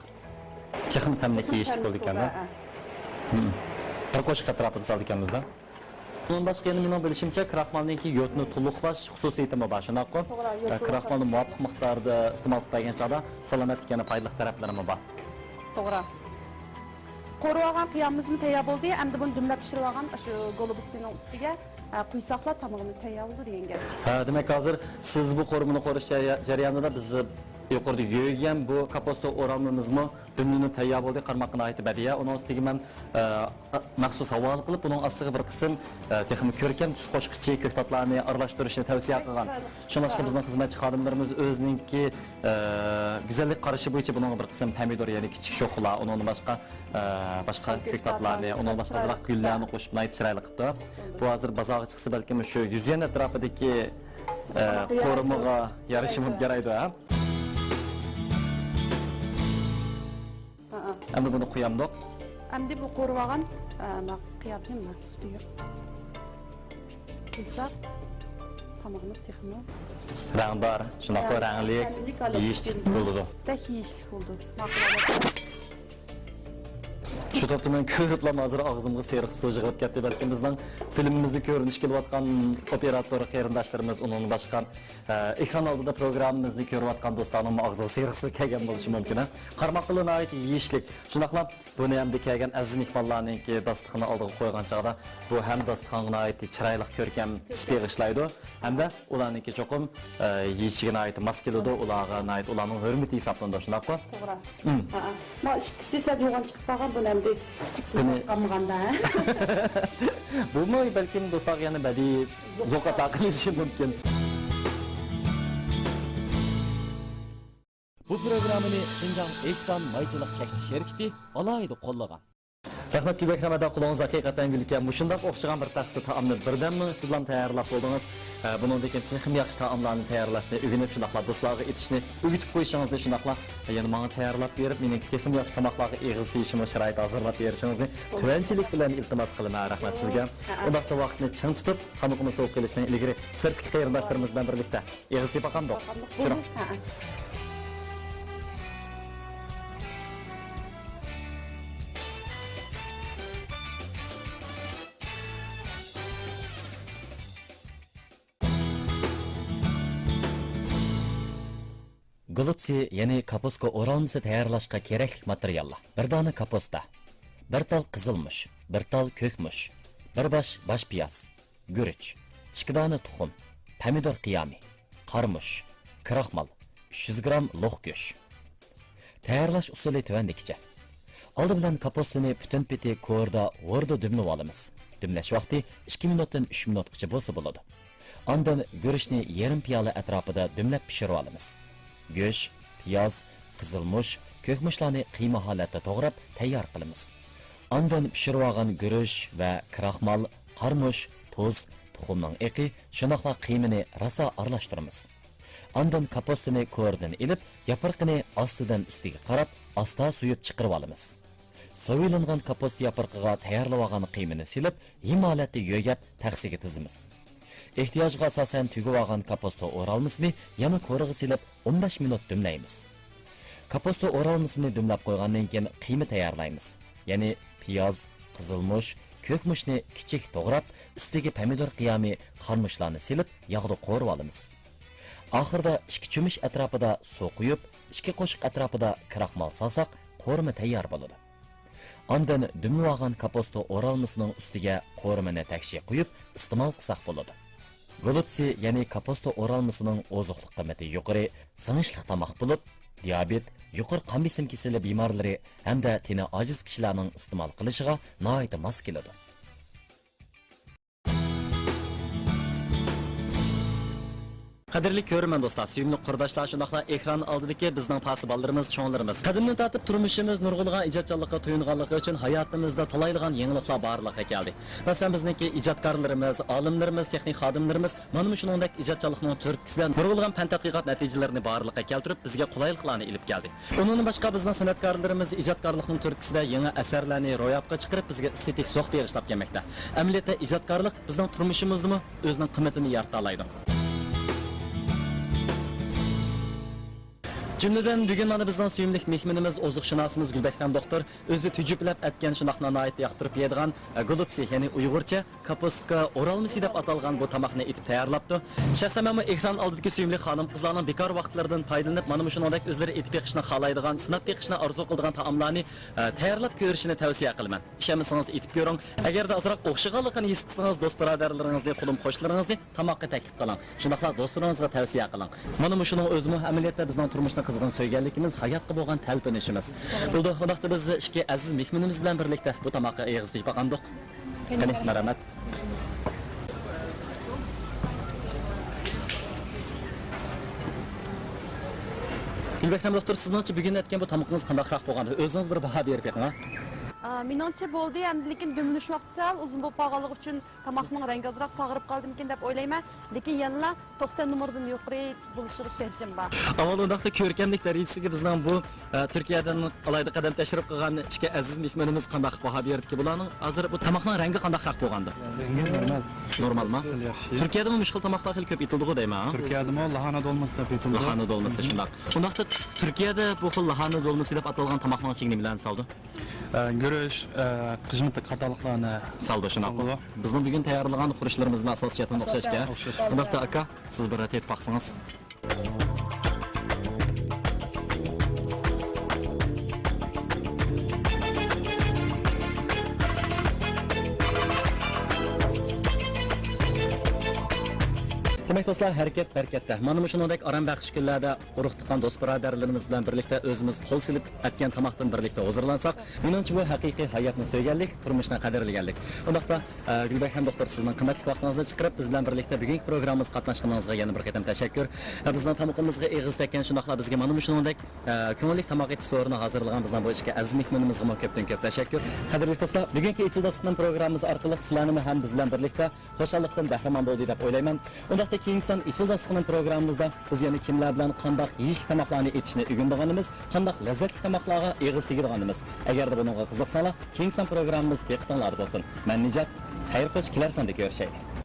تېخىمۇ تەملىك يېيىش بولىدىكەن، ھە؟ ھە. ھىم. بىر قوشۇق ئەتراپىدا سالىدىكەنمىز-دە. بۇنىڭدىن باشقا يەنە مېنىڭ بىلىشىمچە، كراخمالنىڭكى يودنى تولۇقلاش خۇسۇسىيىتىمۇ بار، شۇنداققۇ؟ توغرا، يود ئە، تولۇقلاش. كراخمالنى مۇۋاپىق مىقداردا ئىستېمال قىلىپ بەرگەن چاغدا سالامەتلىككە يەنە پايدىلىق تەرەپلىرىمۇ بار. توغرا. قورۇۋالغان قىيامىمىزمۇ تەييار بولدى. ئەمدى بۇنى دۈملەپ پىشۇرۇۋالغان شۇ گولۇبۇسنىڭ ئۈستىگە، ئە، قۇيساقلا تامىقىمىز تەييار بولىدۇ دېگەن گەپ. ھە، دېمەك، ھازىر سىز بۇ قورۇمىنى قورۇش جەريا-، جەريانىدا بىز يۇقىرىدا يۆگىگەن بۇ كاپۇستا ئورالمىمىزمۇ دۈملىنىپ تەييار بولدى. قارىماققا ناھايىتى بەدىئىي. ئۇنىڭ ئۈستىگە مەن، ئە، مەخسۇس ھاۋالە قىلىپ، بۇنىڭ ئاستىغا بىر قىسىم، ئە، تېخىمۇ كۆركەم تۈس قوشقۇچى كۆكتاتلارنى ئارىلاشتۇرۇشنى تەۋسىيە قىلغان. شۇڭلاشقا بىزنىڭ خىزمەتچى خادىملىرىمىز ئۆزىنىڭكى، ئە، گۈزەللىك قارىشى بويىچە بۇنىڭغا بىر قىسىم پەمىدۇر، يەنى كىچىك شوخلا، ئۇنىڭدىن باشقا، ئە، باشقا كۆكتاتلارنى، ئۇنىڭدىن باشقا ئازراق گۈللەرنى قوشۇپ ناھايىتى چىرايلىق قىپتۇ. بۇ ھازىر بازارغا چىقسا بەلكىم شۇ يۈز يۈەن ئەتراپىدىكى، ئە، قورۇمىغا يارىشىمۇ يارايدۇ، ھە؟ ھەئە. ئەمدى بۇنى قۇيامدۇق. ئەمدى بۇ قورۇۋالغان، ئە، ما قىيامنى ما ئۈستىگە قۇيساق، تامىقىمىز تېخىمۇ رەڭدار، شۇنداقلا رەڭلىك، يېيىشلىك بولىدۇ. بەك يېيىشلىك بولىدۇ. ماقۇل. شۇ تاپتا مەن كۆرۈپلا ھازىر ئاغزىمغا سېرىق سۇ يىغىلىپ كەتتى. بەلكىم بىزنىڭ فىلىمىمىزدە كۆرۈنۈشكە كېلىۋاتقان ئوپېراتور قېرىنداشلىرىمىز، ئۇنىڭدىن باشقا، ئە، ئېكران ئالدىدا پروگراممىمىزنى كۆرۈۋاتقان دوستلارنىڭمۇ ئاغزىغا سېرىق سۇ كەلگەن بولۇشى مۇمكىن، ھە؟ قارىماققىلا ناھايىتى يېيىشلىك. شۇنداقلا بۇنى ئەمدى كەلگەن ئەزىز مېھمانلارنىڭكى داستىخىنى ئالدىغا قويغان چاغدا، بۇ ھەم داستىخانغا ناھايىتى چىرايلىق، كۆركەم تۈس بېغىشلايدۇ، ھەمدە ئۇلارنىڭكى چوقۇم، ئە، يېيىشىگە ناھايىتى ماس كېلىدۇ، ئۇلارغا ناھايىتى، ئۇلارنىڭ ھۆرمىتى ھېسابلىنىدۇ، شۇنداققۇ؟ توغرا. مم. ھەئە. ما ئىككىسى سەل يوغان چىقىپ قالغان، بۇنى ئەمدى بۇنى قالمىغاندا. بۇمۇ بەلكىم دوستلارغا يەنە بەدىئىي زوق ئاتا قىلىشى مۇمكىن. بۇ پروگراممىنى شىنجاڭ ئېھسان مايچىلىق چەكلىك شىركىتى ئالاھىدە قوللىغان. رەھمەت، كۆپ رەھمەت، قولىڭىز ھەقىقەتەن گۈلكەم. مۇشۇنداق ئوخشىغان بىر تەخسە تائامنى بىردەممۇ ئىچىدىلا تەييارلاپ بولدىڭىز. ئە، بۇنىڭدىن كېيىن تېخىمۇ ياخشى تائاملارنى تەييارلاشنى ئۆگىنىپ، شۇنداقلا دوستلارغا ئېتىشنى ئۆگىتىپ قويۇشىڭىزنى، شۇنداقلا يەنە ماڭا تەييارلاپ بېرىپ، مېنىڭكى تېخىمۇ ياخشى تاماقلارغا ئېغىز تېيىشىمغا شارائىت ھازىرلاپ بېرىشىڭىزنى تۆۋەنچىلىك بىلەن ئىلتىماس قىلىمەن. رەھمەت سىزگە. ھەئە. ئۇنداقتا ۋاقىتنى چىڭ تۇتۇپ، تامىقىمىز سوۋۇپ قېلىشتىن ئىلگىرى سىرتتىكى قېرىنداشلىرىمىز بىلەن بىرلىكتە ئېغىز تېيىپ باقامدۇق؟ چۈرۈڭ. ھەئە. گولۇبسى، يەنى كاپۇسكا ئورالمىسى تەييارلاشقا كېرەكلىك ماتېرىياللار: بىر دانە كاپۇستا، بىر تال قىزىلمۇچ، بىر تال كۆكمۇچ، بىر باش باش پىياز، گۈرۈچ، ئىككى دانە تۇخۇم، پەمىدۇر قىيامى، قارىمۇچ، كراخمال، ئۈچ يۈز گرام لوق گۆش. تەييارلاش ئۇسۇلى تۆۋەندىكىچە. ئالدى بىلەن كاپۇستىنى پۈتۈن پېتى كورىدا ھوردا دۈملىۋالىمىز. دۈملەش ۋاقتى ئىككى مىنۇتتىن ئۈچ مىنۇتقىچە بولسا بولىدۇ. ئاندىن گۈرۈچنى يېرىم پىيالە ئەتراپىدا دۈملەپ پىشۇرۇۋالىمىز. گۆش، پىياز، قىزىلمۇچ، كۆكمۇچلارنى قىيما ھالەتتە توغراپ تەييار قىلىمىز. ئاندىن پىشۇرۇۋالغان گۈرۈچ ۋە كراخمال، قارىمۇچ، تۇز، تۇخۇمنىڭ ئېقى، شۇنداقلا قىيمىنى راسا ئارىلاشتۇرىمىز. ئاندىن كاپۇستىنى كورىدىن ئېلىپ، ياپرىقىنى ئاستىدىن ئۈستىگە قاراپ، ئاستا سويۇپ چىقىرىۋالىمىز. سويۇلۇنغان كاپۇستا ياپرىقىغا تەييارلىۋالغان قىيمىنى سېلىپ، ھىم ھالەتتە يۆگەپ، تەخسىگە تىزىمىز. ئېھتىياجغا ئاساسەن تۈگۈۋالغان كاپۇستا ئورالمىسىنى يەنە كورىغا سېلىپ، ئون بەش مىنۇت دۈملەيمىز. كاپۇستا ئورالمىسىنى دۈملەپ قويغاندىن كېيىن قىيما تەييارلايمىز. يەنى پىياز، قىزىلمۇچ، كۆكمۇچنى كىچىك توغراپ، ئۈستىگە پەمىدۇر قىيامى، قارىمۇچلارنى سېلىپ، ياغدا قورۇۋالىمىز. ئاخىرىدا ئىككى چۆمۈچ ئەتراپىدا سۇ قۇيۇپ، ئىككى قوشۇق ئەتراپىدا كراخمال سالساق، قورۇما تەييار بولىدۇ. ئاندىن دۈملىۋالغان كاپۇستا ئورالمىسىنىڭ ئۈستىگە قورۇمىنى تەكشى قۇيۇپ، ئىستېمال قىلساق بولىدۇ. گولۇبسى، يەنى كاپۇستا ئورالمىسىنىڭ ئوزۇقلۇق قىممىتى يۇقىرى، سىڭىشلىق تاماق بولۇپ، دىيابېت، يۇقىرى قان بېسىم كېسىلى بىمارلىرى ھەمدە تېنى ئاجىز كىشىلەرنىڭ ئىستېمال قىلىشىغا ناھايىتى ماس كېلىدۇ. قەدىرلىك كۆرۈرمەن دوستلار، سۆيۈملۈك قۇرداشلار، شۇنداقلا ئېكران ئالدىدىكى بىزنىڭ پاسىبانلىرىمىز، چوڭلىرىمىز. قەدىمدىن تارتىپ تۇرمۇشىمىز نۇرغۇنلىغان ئىجادچانلىققا تويۇنغانلىقى ئۈچۈن ھاياتىمىزدا تالايلىغان يېڭىلىقلار بارلىققا كەلدى. مەسىلەن، بىزنىڭكى ئىجادكارلىرىمىز، ئالىملىرىمىز، تېخنىك خادىملىرىمىز مانا مۇشۇنىڭدەك ئىجادچانلىقنىڭ تۈرتكىسىدە نۇرغۇنلىغان پەن تەتقىقات نەتىجىلىرىنى بارلىققا كەلتۈرۈپ، بىزگە قولايلىقلارنى ئېلىپ كەلدى. ئۇنىڭدىن باشقا، بىزنىڭ سەنئەتكارلىرىمىز ئىجادكارلىقنىڭ تۈرتكىسىدە يېڭى ئەسەرلەرنى روياپقا چىقىرىپ، بىزگە ئېستېتىك زوق بېغىشلاپ كەلمەكتە. ئەمەلىيەتتە، ئىجادكارلىق بىزنىڭ تۇرمۇشىمىزدىمۇ ئۆزىنىڭ قىممىتىنى يارىتالايدۇ. جۈملىدىن بۈگۈن مانا بىزنىڭ سۆيۈملۈك مېھمىنىمىز، ئوزۇقشۇناسىمىز گۈلبەھرەم دوختۇر ئۆزى تۈجۈپلەپ ئەتكەن، شۇنداقلا ناھايىتى ياقتۇرۇپ يەيدىغان، ئە، گولۇبسى، يەنى ئۇيغۇرچە كاپۇستكا ئورالمىسى دەپ ئاتالغان بۇ تاماقنى ئېتىپ تەييارلاپتۇ. شەخسەن مەنمۇ ئېكران ئالدىدىكى سۆيۈملۈك خانىم-قىزلارنىڭ بىكار ۋاقىتلىرىدىن پايدىلىنىپ، مانا مۇشۇنىڭدەك ئۆزلىرى ئېتىپ بېقىشنى خالايدىغان، سىناپ بېقىشنى ئارزۇ قىلىدىغان تائاملارنى، ئە، تەييارلاپ كۆرۈشىنى تەۋسىيە قىلىمەن. ئىشەنمىسىڭىز ئېتىپ كۆرۈڭ. ئەگەردە ئازراق ئوخشىغانلىقىنى ھېس قىلسىڭىز، دوست بۇرادەرلىرىڭىزنى، قولۇم قوشنىلىرىڭىزنى تاماققا تەكلىپ قىلىڭ. شۇنداقلا دوستلىرىڭىزغا تەۋسىيە قىلىڭ. مانا مۇشۇنىڭ ئۆزىمۇ ئەمەلىيەتتە بىزنىڭ تۇرمۇشنى قىزغىن سۆيگەنلىكىمىز، ھاياتقا بولغان تەلپۈنۈشىمىز. بولدى، ئۇنداقتا بىز ئىككى ئەزىز مېھمىنىمىز بىلەن بىرلىكتە بۇ تاماققا ئېغىز تېگىپ باقامدۇق؟ قېنى، مەرھەمەت. گۈلبەھرەم دوختۇر، سىزنىڭچە بۈگۈن ئەتكەن بۇ تامىقىڭىز قانداقراق بولغان؟ ئۆزىڭىز بىر باھا بېرىپ بېقىڭ، ھە؟ ئا، مېنىڭچە بولدى، ئەمدى لېكىن دۈملىنىش ۋاقتى سەل ئۇزۇن بولۇپ قالغانلىقى ئۈچۈن تاماقنىڭ رەڭگى ئازراق ساغىرىپ قالدىمىكىن دەپ ئويلايمەن. لېكىن يەنىلا توقسان نومۇردىن يۇقىرى بولۇشىغا ئىشەنچىم بار. ئاۋۋال ئۇنداقتا كۆركەملىك دەرىجىسىگە بىزنىڭ بۇ، ئە، تۈركىيەدىن ئالاھىدە قەدەم تەشرىپ قىلغان ئىككى ئەزىز مېھمىنىمىز قانداق باھا بېرىدىكى بۇلارنىڭ؟ ھازىر بۇ تاماقنىڭ رەڭگى قانداقراق بولغاندۇ؟ رەڭگى نورمال. نورمالما؟ خېلى ياخشى. تۈركىيەدىمۇ مۇشۇ خىل تاماقلار خېلى كۆپ ئېتىلىدىغۇ دەيمەن، ھە؟ تۈركىيەدىمۇ لاھانا دولمىسى دەپ ئېتىلىدۇ. لاھانا دولمىسى، شۇنداق. ئۇنداقتا تۈركىيەدە بۇ خىل لاھانا دولمىسى دەپ ئاتالغان تاماقنىڭ ئىچىگە نېمىلەرنى سالىدۇ؟ ئە، گۈرۈچ، ئە، قىژمىتى قاتارلىقلارنى سالىدۇ، شۇنداقمۇ؟ سالىدۇ. بىزنىڭ بۈگۈن تەييارلىغان خۇرۇچلىرىمىزمۇ ئاساسىي جەھەتتىن ئوخشاشكەن. ئوخشاش. ئوخشاش. ئۇنداقتا ئاكا، سىز بىر تېتىپ باقسىڭىز. دېمەك دوستلار، ھەرىكەت بەرىكەتتە. مانا مۇشۇنىڭدەك ئارام بەخش كۈنلەردە ئۇرۇق-تۇغقان، دوست-بۇرادەرلىرىمىز بىلەن بىرلىكتە ئۆزىمىز قول سېلىپ ئەتكەن تاماقتىن بىرلىكتە ھۇزۇرلانساق، مېنىڭچە بۇ ھەقىقىي ھاياتنى سۆيگەنلىك، تۇرمۇشنى قەدىرلىگەنلىك. ئۇنداقتا، ئە، گۈلبەھرەم دوختۇر، سىزنىڭ قىممەتلىك ۋاقتىڭىزنى چىقىرىپ، بىز بىلەن بىرلىكتە بۈگۈنكى پروگراممىمىزغا قاتناشقىنىڭىزغا يەنە بىر قېتىم تەشەككۈر. ئە، بىزنىڭ تامىقىمىزغا ئېغىز تەگكەن، شۇنداقلا بىزگە مانا مۇشۇنىڭدەك، ئە، كۆڭۈللۈك تاماق ئېتىش سورۇنى ھازىرلىغان بىزنىڭ بۇ ئىككى ئەزىز مېھمىنىمىزغىمۇ كۆپتىن كۆپ تەشەككۈر. قەدىرلىك دوستلار، بۈگۈنكى ئېچىل داستىخىنىم پروگراممىمىز ئارقىلىق سىلەرنىمۇ ھەم بىز بىلەن بىرلىكتە خۇشاللىقتىن بەھرىمەن بولدى دەپ ئويلايمەن. ئۇنداقتا كېيىنكى سان ئېچىل داستىخىنىم پروگراممىمىزدا بىز يەنە كىملەر بىلەن قانداق يېيىشلىك تاماقلارنى ئېتىشنى ئۆگىنىدىغانىمىز، قانداق لەززەتلىك تاماقلارغا ئېغىز تېگىدىغانىمىز. ئەگەردە بۇنىڭغا قىزىقساڭلار، كېيىنكى سان پروگراممىمىز دىققىتىڭلاردا بولسۇن. مەن نىجات، خەير خوش، كېلەر ساندا كۆرۈشەيلى.